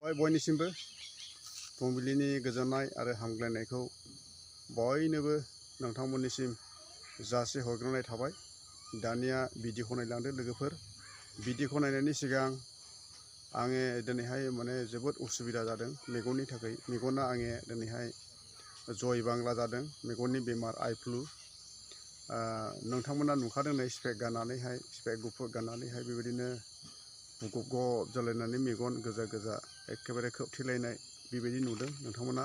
बयनिसिमबो फुंबिलिनि गोजोननाय आरो हामग्लायनायखौ बयनोबो नोंथांमोननिसिम जासि हरग्रोनाय थाबाय। दानिया भिडिअखौ नायलांदो लोगोफोर। भिडिअखौ नायनायनि सिगां आङो दिनैहाय माने जोबोद उसुबिदा जादों मेगननि थाखाय। मेगना आङो दिनैहाय जय बांला जादों, मेगननि बेमार आइ फ्लु। नोंथांमोना नुखादों नै स्पेक गाननानैहाय, स्पेक गुफुर गाननानैहाय बेबायदिनो गुगब गब जालायनानै मेगन गोजा गोजा एखेबारे खोबथेलायनाय बेबायदि नुदों नोंथांमोना।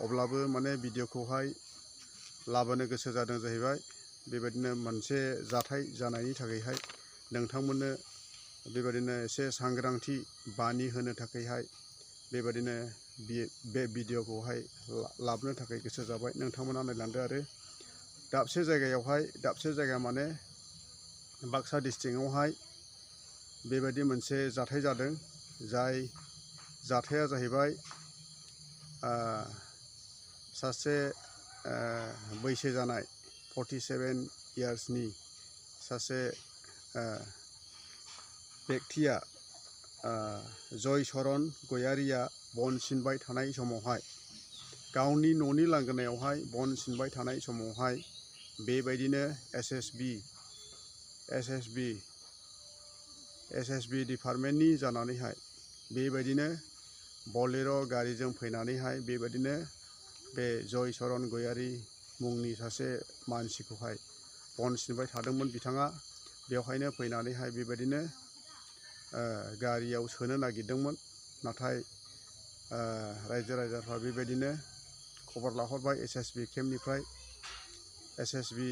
अब्लाबो माने भिडिअखौहाय लाबोनो गोसो जादों जाहैबाय। बेबायदिनो मोनसे जाथाय जानायनि थाखायहाय नोंथांमोननो बेबायदिनो एसे सांग्रांथि बानि होनो थाखायहाय बेबायदिनो बे भिडिअखौहाय लाबोनो थाखाय गोसो जाबाय। नोंथांमोना नायलांदो। आरो दाबसे जायगा माने बाक्सा डिस्ट्रिक्टआवहाय बेबायदि मोनसे जाथाय जादों। जाय जाथाया जाहैबाय सासे बैसो जानाय 47 इयार्सनि सासे बेक्तिया जयचरन गयारिया बन सिनबाय थानाय समावहाय, गावनि न'नि लांगोनायावहाय बन सिनबाय थानाय समावहाय बेबायदिनो एसएसबि डिपार्टमेन्टनि जानानैहाय बेबायदिनो बलेर' गारिजों फैनानैहाय बेबायदिनो बे जयचरन गयारि मुंनि सासे मानसिखौहाय बन सिनबाय थादोंमोन। बिथाङा बेवहायनो फैनानैहाय बेबायदिनो गारियाव सोनो नागिरदोंमोन। नाथाय रायजो राजाफ्रा बेबायदिनो खबर लाहरबाय एसएसबि केम्पनिफ्राय, एसएसबि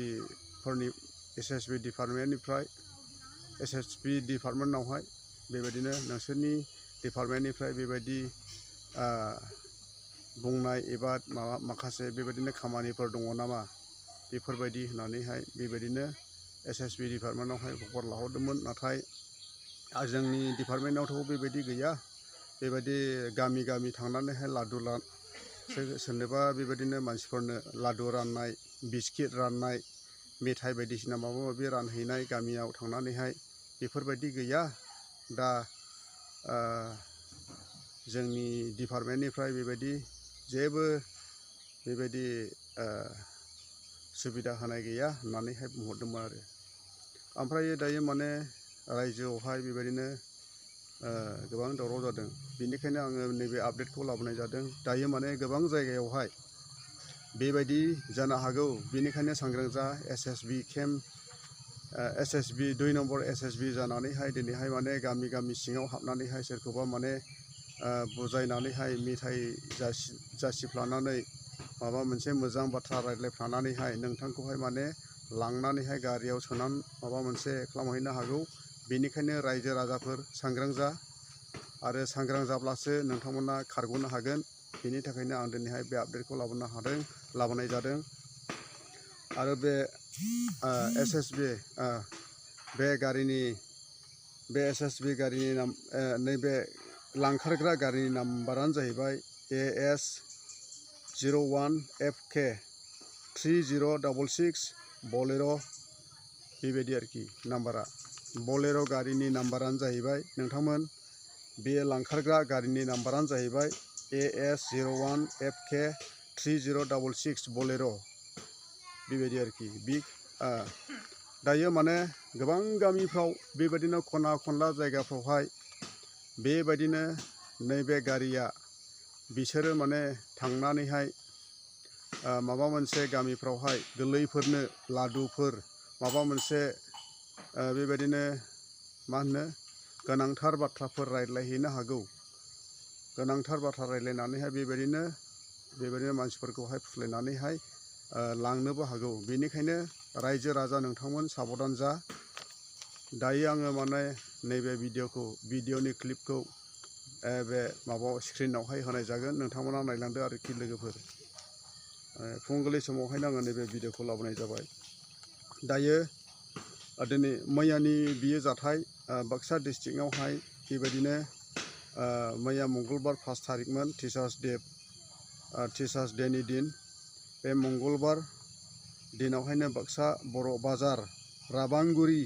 डिपार्टमेन्टनावहाय बेबायदिनो नोंसोरनि डिपार्टमेन्टनिफ्राय बेबायदि बुंनाय एबा माखासे बेबायदिनो खामानिफोर दङ नामा, बेफोरबायदि होननानैहाय बेबायदिनो एसएसबि डिपार्टमेन्टआवहाय खबर लाहरदोंमोन। नाथाय जोंनि डिपार्टमेन्टआवथ' बेबायदि गैया। बेबायदि गामि गामि थांनानैहाय सोरनोबा बेबायदिनो मानसिफोरनो लादु राननाय, बिस्किट राननाय, मेथाइ बायदिसिना माबा माबि रानहैनाय गामियाव थांनानैहाय बेफोरबायदि गैया। दा जोंनि डिपार्टमेन्टनिफ्राय बेबायदि जेबो बेबायदि सुबिदा होनाय गैया होननानैहाय बुंहरदोंमोन आरो। ओमफ्राय दायो माने रायजोआवहाय बेबायदिनो गोबां दावराव जादों। बेनिखायनो आङो नैबे आपडेटखौ लाबोनाय जादों। दायो माने गोबां जायगायावहाय बेबायदि जानो हागौ। बेनिखायनो सांग्रां जा। SSB camp, SSB 2 number SSB जानानैहाय दिनैहाय माने गामि गामि सिङाव हाबनानैहाय सोरखौबा माने बुजायनानैहाय मेथाइ जासिफ्लानानै माबा मोनसे मोजां बाथ्रा रायज्लायफ्लानानैहाय नोंथांखौहाय माने लांनानैहाय गारियाव सोनानै माबा मोनसे खालामहैनो हागौ। बेनिखायनो रायजो राजाफोर सांग्रां जा। आरो सांग्रां जाब्लासो नोंथांमोना खारग'नो हागोन। बेनि थाखायनो आं दिनैहाय बे आपडेटखौ लाबोनाय जादों। आरो बे एसएसबि गारिनि नैबे लांखारग्रा गारिनि नाम्बारानो जाहैबाय AS 01FK 3066 बलेर' बेबायदि आरोखि नाम्बारा। बलेर' गारिनि नाम्बारानो जाहैबाय नोंथांमोन, बे लांखारग्रा गारिनि नाम्बारानो जाहैबाय AS 01FK 3066 बलेर' बेबायदि आरोखि। दायो माने गोबां गामिफ्राव बेबायदिनो खना खनला जायगाफ्रावहाय बेबायदिनो नैबे गारिया बिसोरो माने थांनानैहाय माबा मोनसे गामिफ्रावहाय गोरलैफोरनो लादुफोर माबा मोनसे बेबायदिनो मा होनो गोनांथार बाथ्राफोर रायज्लायहैनो हागौ। गोनांथार बाथ्रा रायज्लायनानैहाय बेबायदिनो मानसिफोरखौहाय फुस्लायनानैहाय लांनोबो हागौ। बेनिखायनो रायजो राजा नोंथांमोन साबधान जा। दायो आङो माने नैबे भिडिअनि क्लिपखौ बे माबायाव स्क्रिनावहाय होनाय जागोन। नोंथांमोना नायलांदो आरोखि लोगोफोर। फुंबिलि समावहायनो आङो नैबे भिडिअखौ लाबोनाय जाबाय। दायो दिनै मैयानि बियो जाथाय बाक्सा डिस्ट्रिक्टआवहाय बेबायदिनो मैया मंगलबार 5 थारिखमोन, टिचार्स डेनि दिन। बे मंगलबार दिनावहायनो बाक्सा बर' बाजार राबांगुरि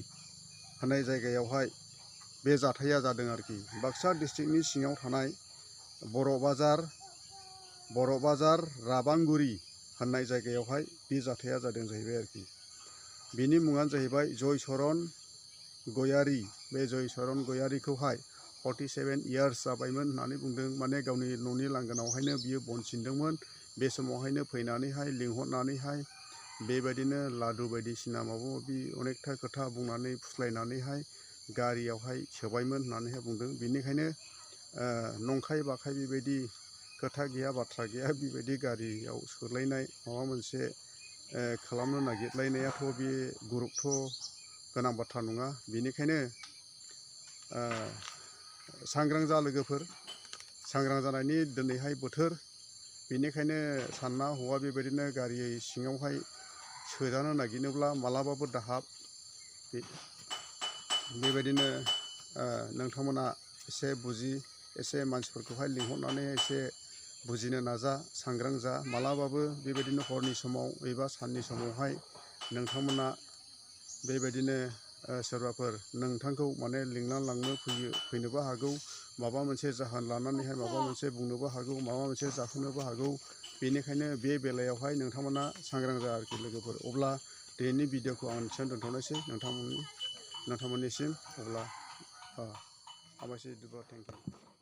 होननाय जायगायावहाय बे जाथाया जादों आरोखि। बाक्सा डिस्ट्रिक्टनि सिङाव थानाय बर' बाजार राबांगुरि होननाय जायगायावहाय बे जाथाया जादों जाहैबाय आरोखि। बिनि मुङानो जाहैबाय जयचरन गयारी। बे जयचरन गयारीखौहाय 47 इयार्स जाबायमोन होननानै बुंदों। माने गावनि न'नि लांगोनायावहायनो बियो बन सिनदोंमोन। बे समावहायनो फैनानैहाय लिंहरनानैहाय बेबायदिनो लादु बायदिसिना माबा माबि अनेकथा खोथा बुंनानै फुस्लायनानैहाय गारियावहाय सोबायमोन होननानैहाय बुंदों। बेनिखायनो नंखाय बाखाय बेबायदि खोथा गैया बाथ्रा गैया बेबायदि गारियाव सोलायनाय माबा मोनसे खालामनो नागिरलायनायाथ' बे गुरुत्व गोनां बाथ्रा नङा। बेनिखायनो सांग्रां जा लोगोफोर, सांग्रां जानायनि दिनैहाय बोथोर। बेनिखायनो सानना हौवा बेबायदिनो गारि सिङावहाय सोजानो नागिरनोब्ला मालाबाबो दाहाब। बेबायदिनो नोंथांमोना एसे मानसिफोरखौहाय लिंहरनानै एसे बुजिनो नाजा, सांग्रां जा। मालाबाबो बेबायदिनो हरनि समाव एबा साननि समावहाय नोंथांमोना बेबायदिनो सोरबाफोर नोंथांखौ माने लिंनानै लांनो फैनोबो हागौ। माबा मोनसे जाहोन लानानैहाय माबा मोनसे बुंनोबो हागौ, माबा मोनसे जाहोनोबो हागौ। बेनिखायनो बे बेलायावहाय नोंथांमोना सांग्रां जा आरोखि लोगोफोर। अब्ला दिनैनि भिडिअखौ आं एसेयावनो दोनथ'नोसै नोंथांमोननिसिम। अब्ला हामबायसै। Thank you.